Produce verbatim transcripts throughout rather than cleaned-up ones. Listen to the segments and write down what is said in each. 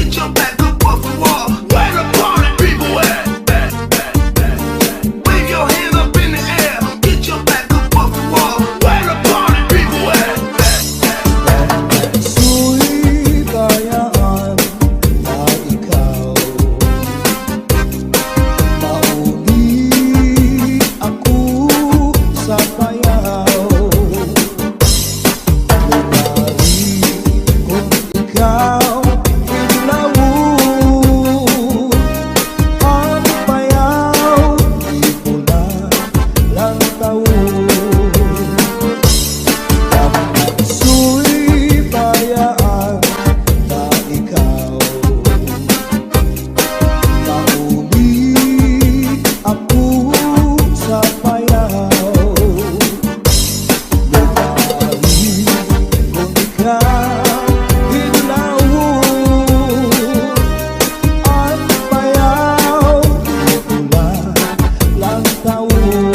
Get your back up off the wall. Where the party people at? Wave your hand up in the air. Get your back up off the wall. Where the party people at? Sulibayaan na ikaw. Mauli ako sa payaw. Bumalik kon ikaw hidlawon, an payaw di ko na lantawan. Sulibayaan na ikaw. Mauli ako sa payaw. Bumalik kon ikaw hidlawon, an payaw di ko na lantawan.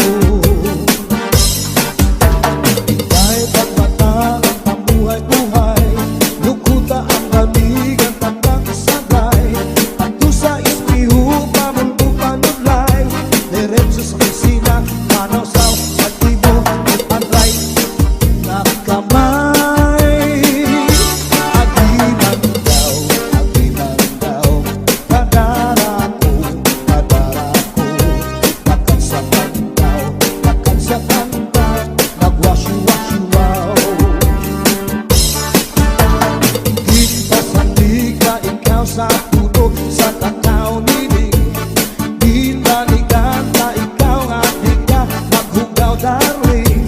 Itay pagmata an pambuhay-buhay, lukuta an baligan, tandang saday, adto sa espeho, pamulbo panudlay, diretso sa kusina, manawsaw sa imo, left and right nga kamay. Agiman daw, agiman daw, kadara ko, kadara ko, takad sa pantaw, takad sa pantaw, nag-washi-washi, wow. Ginpasandig ka ikaw sa puno sa takaw nining, ginbalikan ta ikaw nga di ka maghugaw, darling.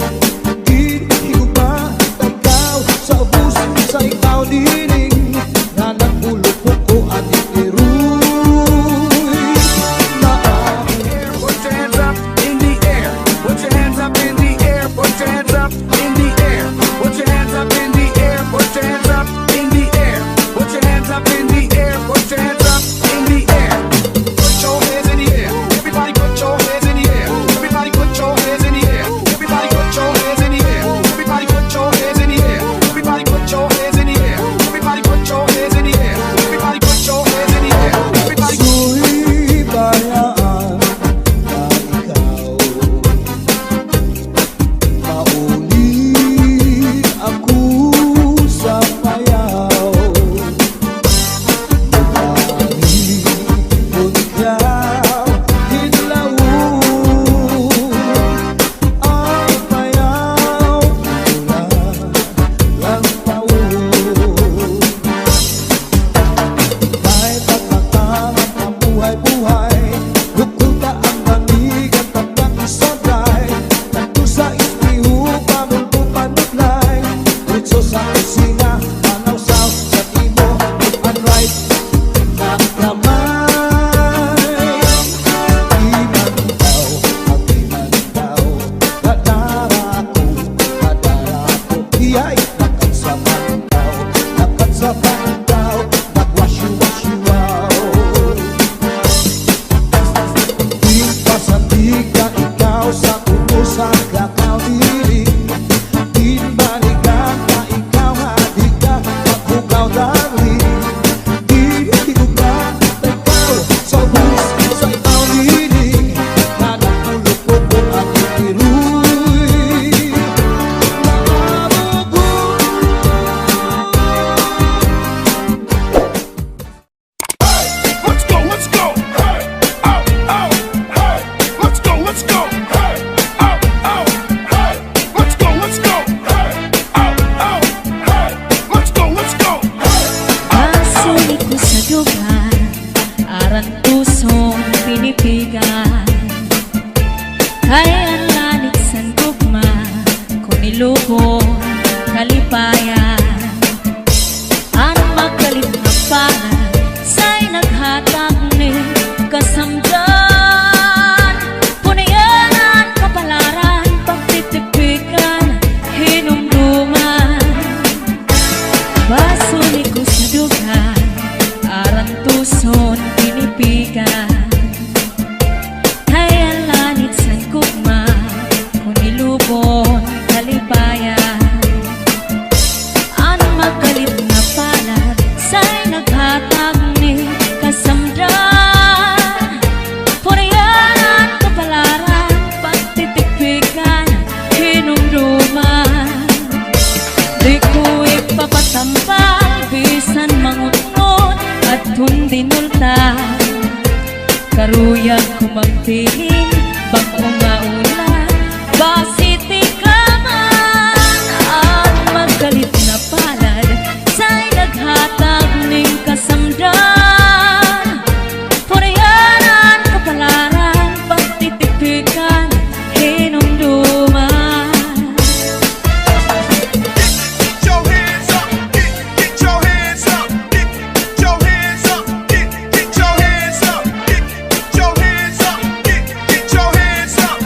Ginhigugma ta ikaw sa ubos sa ikaw nining, nga nagpulupok ko an itiruy. Put your hands up in the air. Put your hands up in the air. Put your hands up in the air. Put your hands up in the air. Put your hands up in the air. Put your hands up in the air. Put your hands up in the air. Put your hands in the air. Everybody put your hands in the air. Everybody put your hands in the air. Everybody put your hands in the air. Everybody put your hands in the air. Everybody put your hands in the air. Everybody put your hands in the air. Everybody put your hands in the air. Everybody. Sulibayaan na ikaw. Mauli ako sa payaw. Bumalik kon ikaw hidlawon, an payaw di ko na lantawan. Itay pagmata an pambuhay-buhay, lukuta an baligan, tandang saday, adto sa espeho, pamulbo panudlay, diretso sa kusina, manawsaw sa imo, left and right nga kamay. Agiman daw, agiman daw, kadara ko, kadara ko, iyay, takad sa pantaw, takad sa pantaw, nag-washi-washi, wow. Ginpasandig ka ikaw sa puno sa takaw nining, ginbalikan ta ikaw nga di ka maghugaw, darling. Ginhigugma ta ikaw sa ubos sa ikaw nining, nga nagpulupok ko an itiruy. Let's go, let's go. Hey, ow, ow, hey. Let's go, let's go. Hey, ow, ow, hey. Let's go, let's go. Hey, ow, ow, hey. Let's go, let's go. Hey, ow, ow. Basuli ko sa dugan, arantuson pinipigan. Kay an lanit san gugma, kon ilubon kalipayan. An makalit nga palad, say naghatag ni kasamdan. Punayan an kapalaran, pagtitipikan, hinumduman. Basuli ko sa dugan, arantuson pinipigan. Hay an lanit san gugma, kon ilubon kalipayan. An makalit nga palad, say naghatag Tun dinulta, karuyag ko magtiling, bag-o nga ulan, basi tikaman an magkalit na palad, say naghatag nin kasamdan. Purihanan, kapalaran, pagtitipikan, hinumduman. Get, get your hands up, get, get your hands up, get, get your hands up, get, get your hands up, get, get your hands up, get, get your hands up.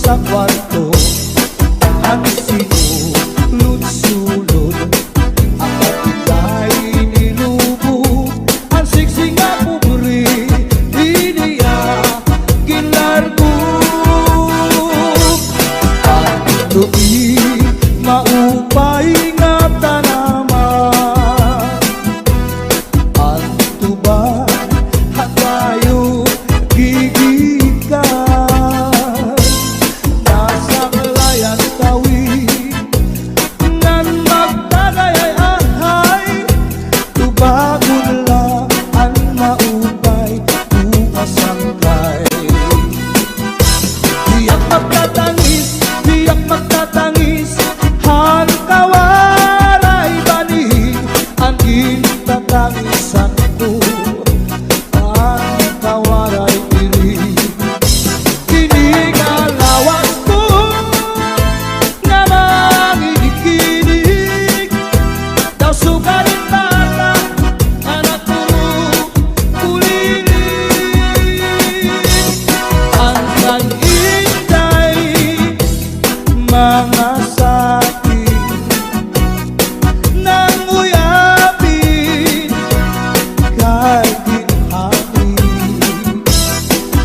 ta kwarto, an sinulod-sulod, an kapitay nilubog, an siksi nga pobre, ini iya ginlargo. An tuig maupay nga tanaman, an tuba ha tayo gigikan. Nasaklay an tawi ngan magtagay ay ahay, tubagon la an maupay, bukas an kay. Tiyak magtatangis, tiyak magtatangis, han kawaray bani, an gintatangisan ko, an kawaray diri. Ini nga lawas ko nga manginig-inig, daw sugarin bata, anak ko, kuliling. An kan Inday mga sakit, nanguyapin kay ginhangin,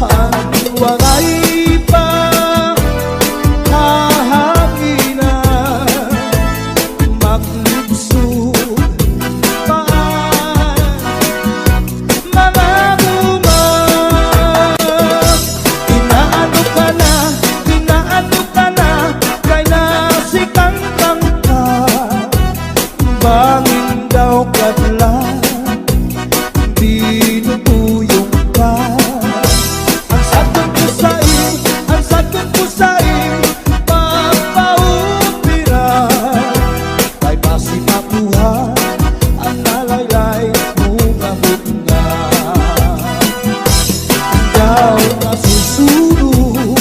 an waray pa kahanginan, maglibsog pa an mga bunga. Inaano ka na, inaano ka na, kay nasikangkang ka. Bangin daw kadlan, dinuduyong ka. An saton ko sa im, an saton ko sa im, pagpaupira. Kay basi makuha an nalaylay mo nga butnga. Daw nasusunog,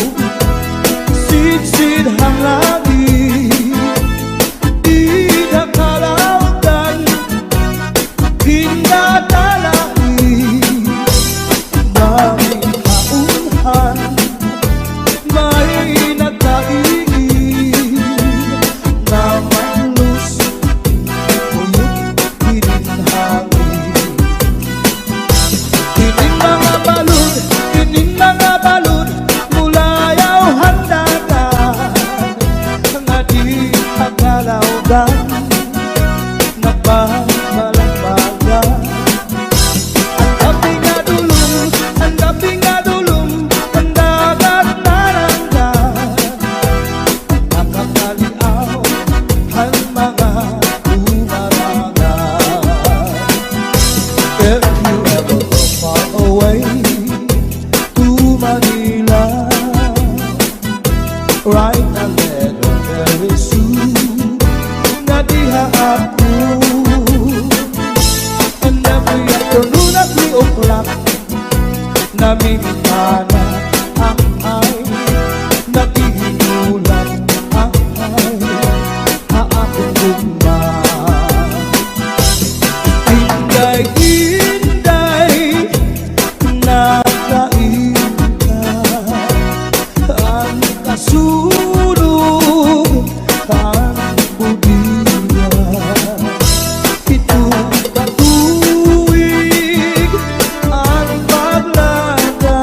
sidsid han langit, dida kalawdan, gindatalait, bangin kaunhan, may nagkaingin nga maglus, uyot hinin hangin. Hinin mga balod, hinin mga balod, mulayaw han dagat, nga dida kalawdan, nagbabalambagan. An dapit nga dulom, an dapit nga dulom, an dagat naranggan, nakakaliaw han mga dumarangan. If you ever go far away to Manila, write a letter very soon. Nga diha ako. And every afternoon at three o'clock, namimingana, ay, naghihinulat, ay, ha akon gugma. Inday, Inday, nakain ka. An kasunog han bodega, pito ka tuig an paglata.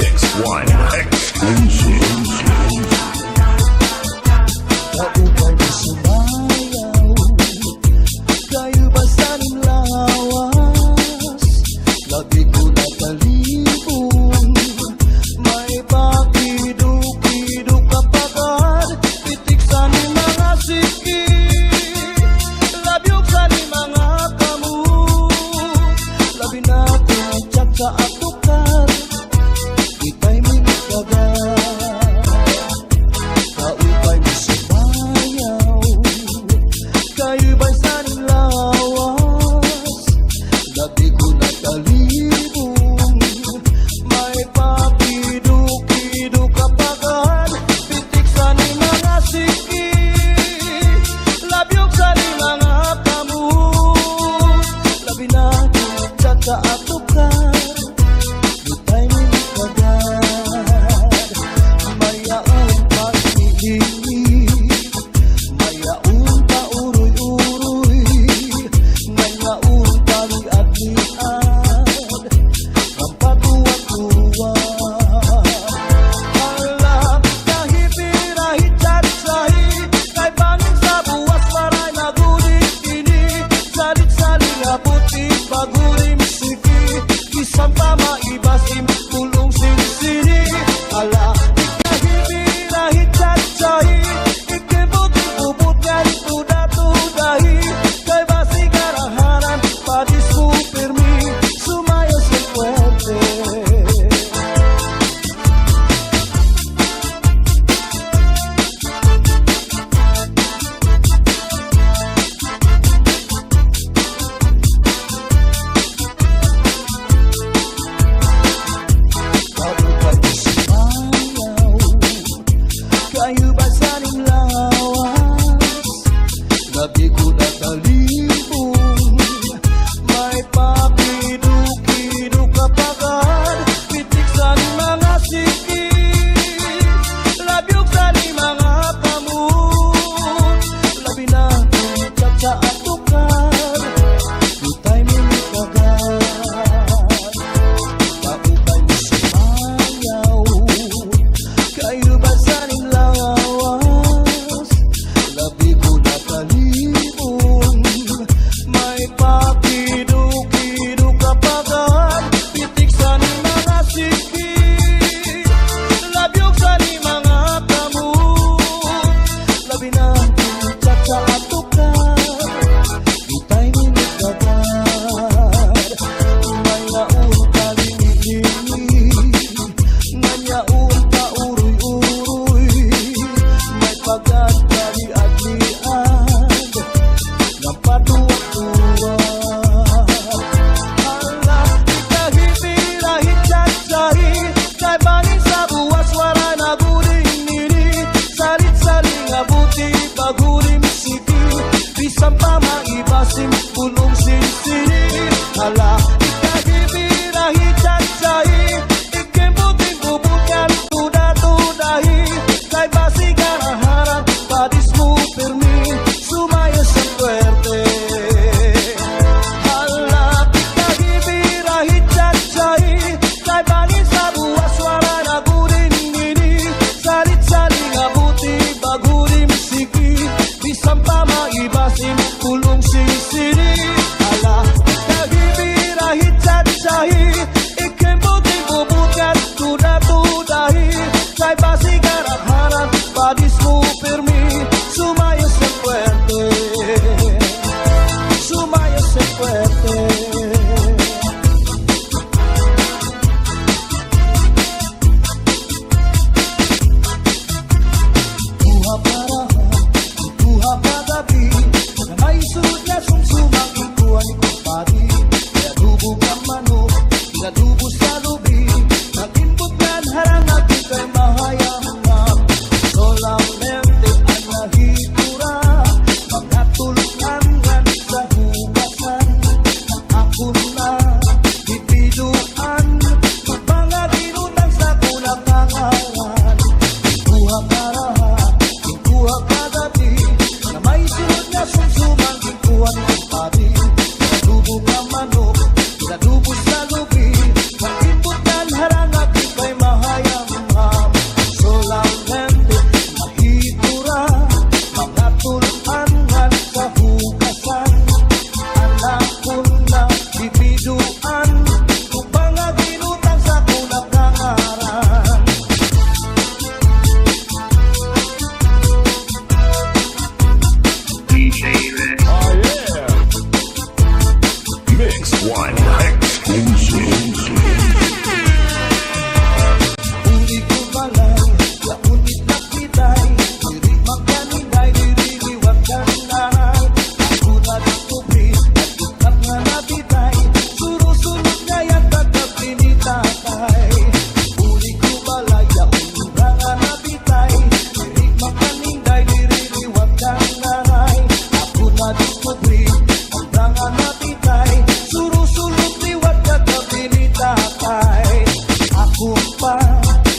One exclusive. Kaupay mo sumayaw, kay-o ba sa nim lawas, lagi ko nakalibog. May pakido-kido ka pagad, pitik sa nim mga siki, labyog sa nim mga kamot, labi na kon chat sa atukar. Itay mi kaga, kaupay mo sumayaw,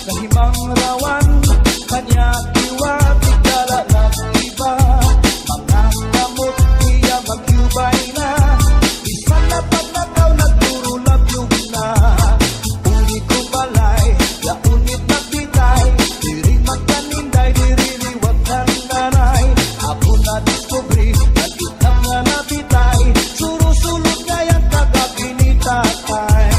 Himangrawon, kanya tiwag, dala nag-iba. Mga kamot niya magyubay na. Bisan na pagnakaw, nagdurulabyob na. Uli ko balay, yaon it nabitay. Diri magkaninday, diri liwat nananay. Ako nadiskubre, nag-itam nga nabitay. Surusulod ngay-an kagabi ni tatay.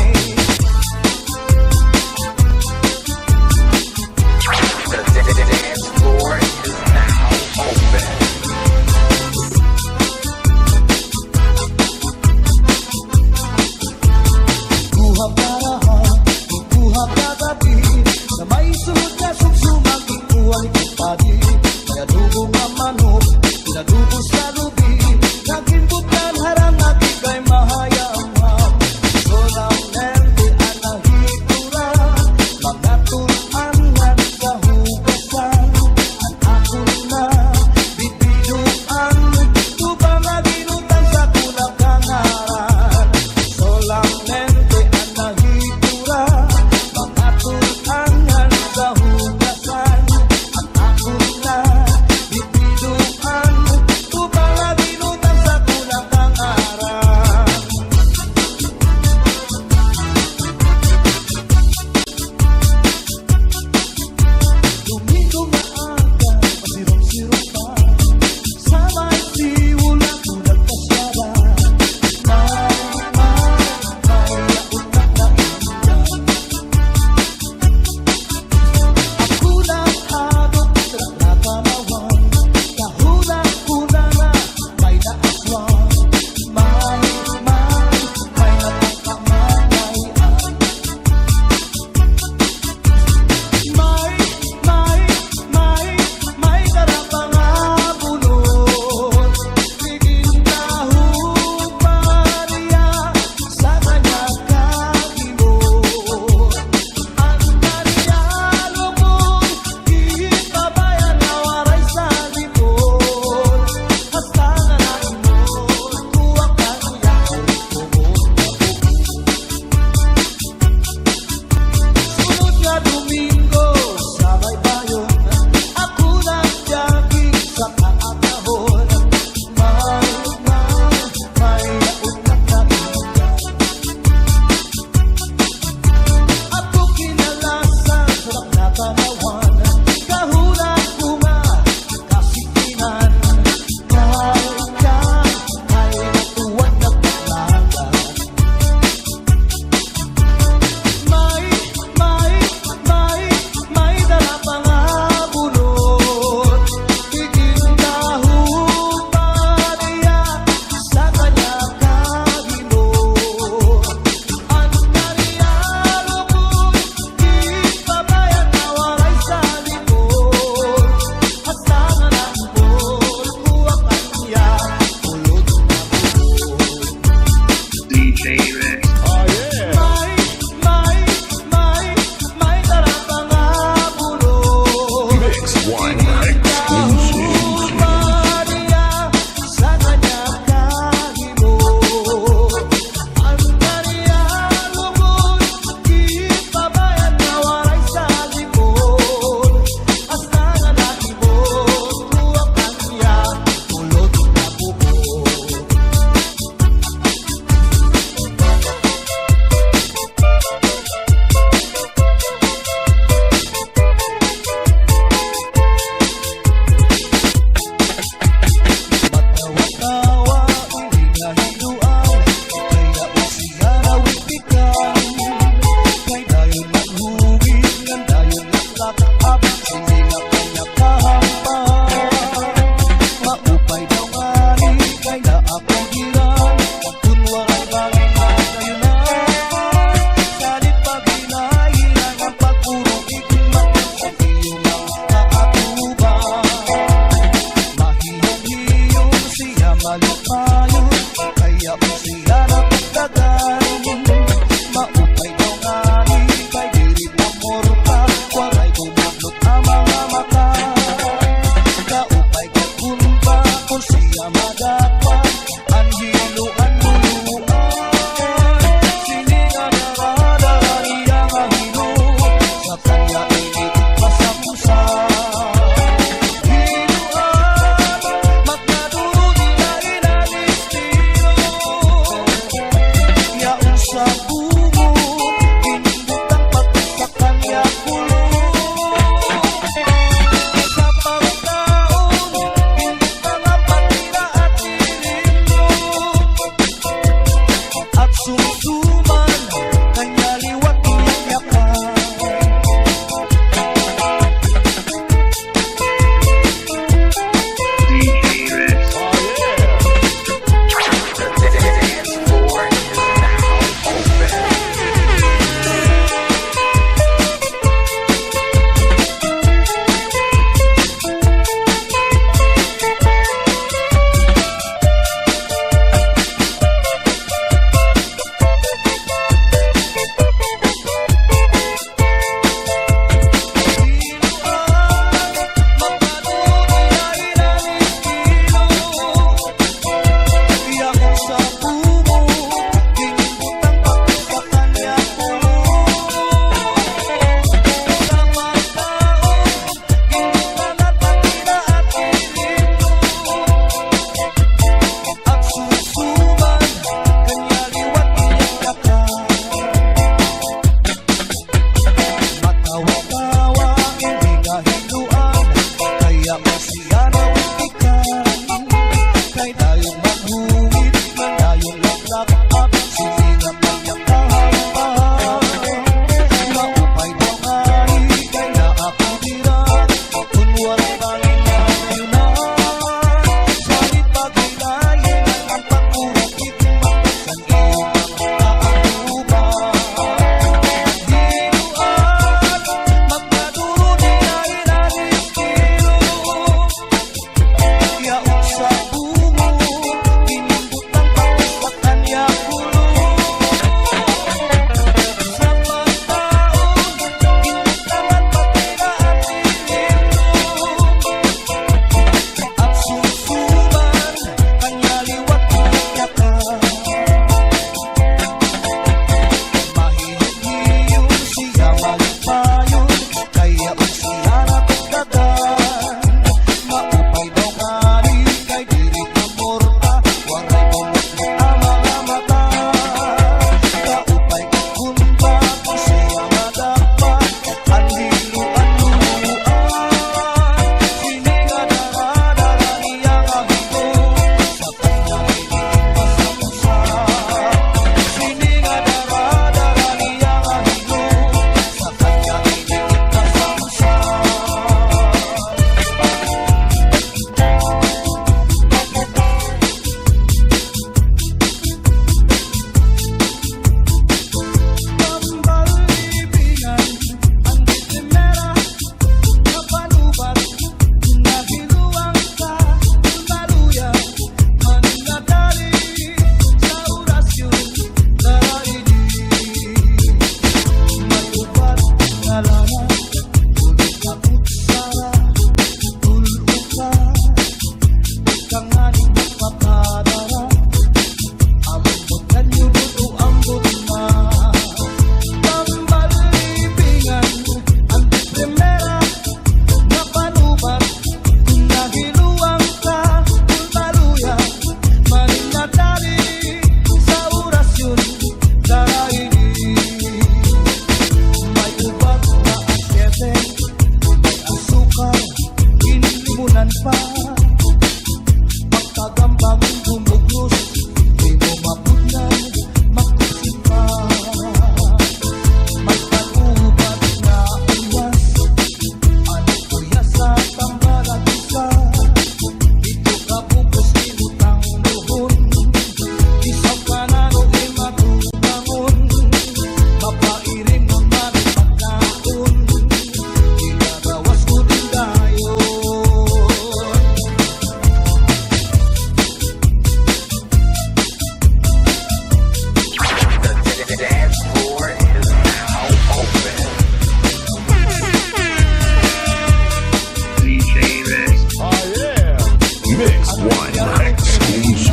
Mix one exclusive.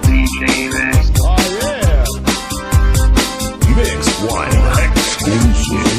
D J Mix. Oh, yeah. Mix one exclusive.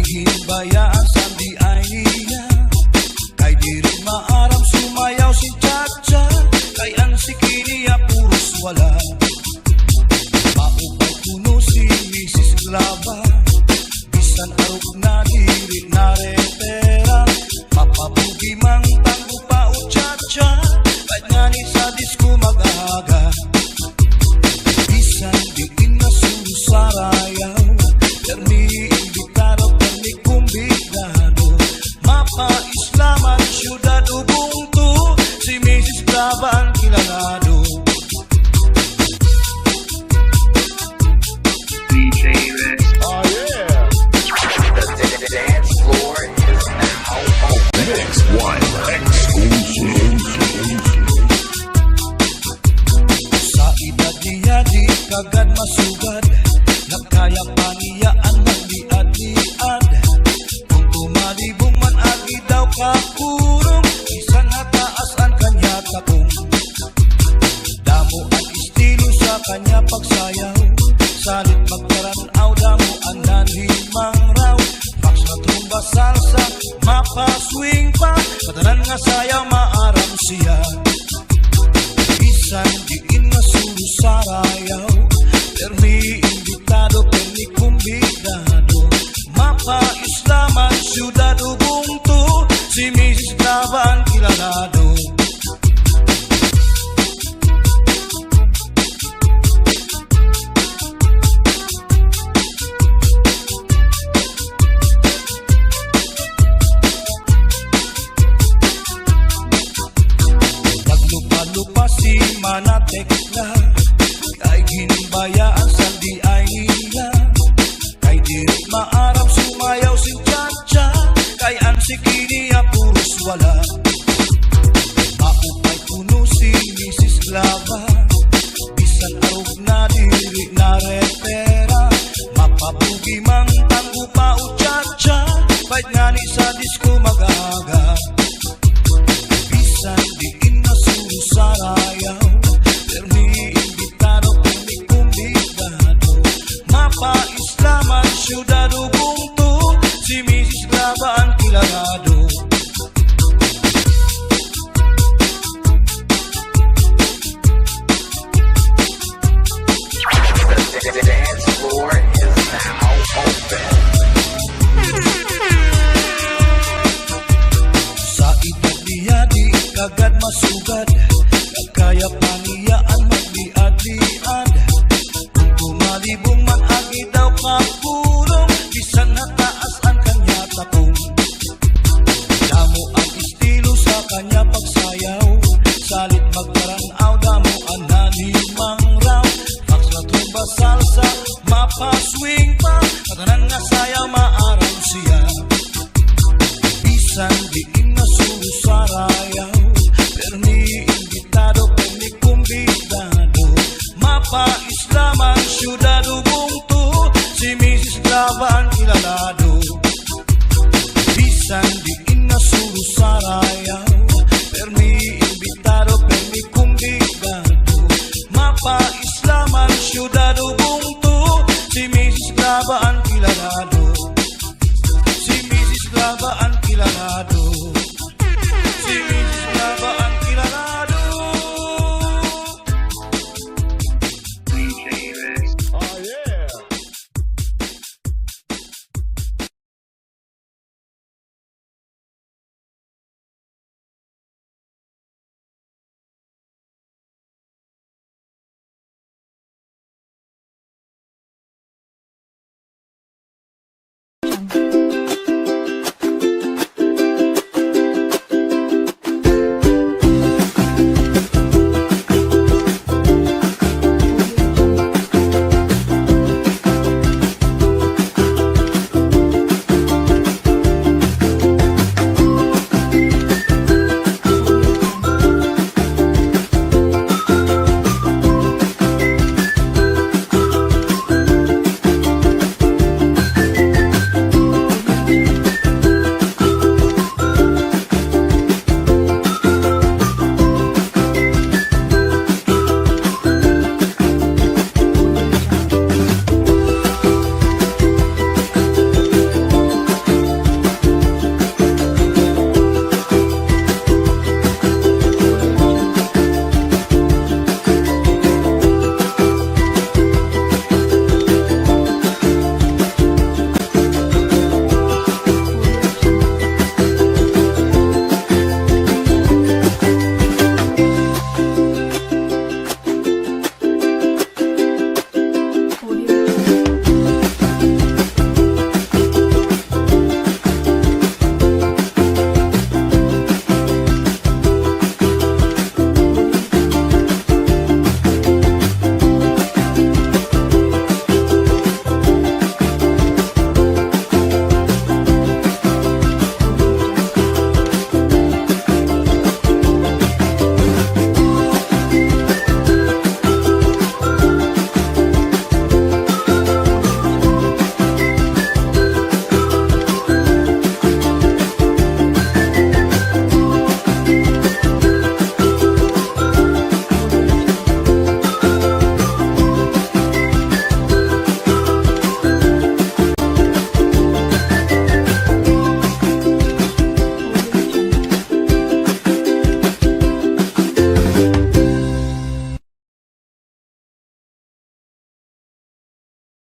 Ginbayaan san diay niya, kay diri maaram sumayaw sin cha-cha, kay an siki niya puros wala. Maupay kuno si Misis Glava, bisan arog na diri na repera, mapabugi man tanggo pa o cha-cha, kahit ngani sa disco mag-aga. Bisan diin na suro sarayaw, permi imbitado, permi kumbidado. Mapa-isla man syudad o bungto, si Misis Glava an kilalado. D J Rex. Oh, yeah. The, the, the dance floor is now open. Mix one exclusive. Sa edad niya di kagad masugad, nagkaya pa niya an magdiad-diad. Kon tumalibong man agi daw kakurong, bisan hataas an kanya tapong. Damo an estilo sa kanya pagsayaw, salit magparan-aw, damo an nanhimangaraw. Foxtrot, rumba, salsa, mapa-swing pa, ngatanan nga sayaw maaram siya. Bisan diin nga suro sarayaw, permi imbitado, permi kumbidado. Mapa-isla man syudad o bungto, si Misis Glava an kilalado. Naglupa-lupa si Mana Tekla, kay ginbayaan san diay niya. Kay diri maaram sumayaw sin cha-cha, kay an siki niya puros wala. Maupay kuno si Misis Glava, bisan arog na diri na repera, mapabugi man tanggo pa o cha-cha, kahit ngani sa disco mag-aga. Bisan diin nga suro sarayaw, permi imbitado, permi kumbidado. Mapa-isla man syudad o bungto, si Misis Glava an kilalado. The dance floor is now open. Sa edad niya di kagad masugad, nagkaya pa niya an magdiad-diad. Kon tumalibong man agi daw kakurong, bisan hataas an kanya tapong. Damo an estilo sa kanya pagsayaw, salit magparan-aw, damo an nanhimangaraw. Foxtrot, rumba, salsa, mapa-swing pa, ngatanan nga sayaw maaram siya. Bisan diin nga suro sarayaw, permi imbitado, permi kumbidado. Mapa-isla man syudad o bungto, si Misis Glava an kilalado.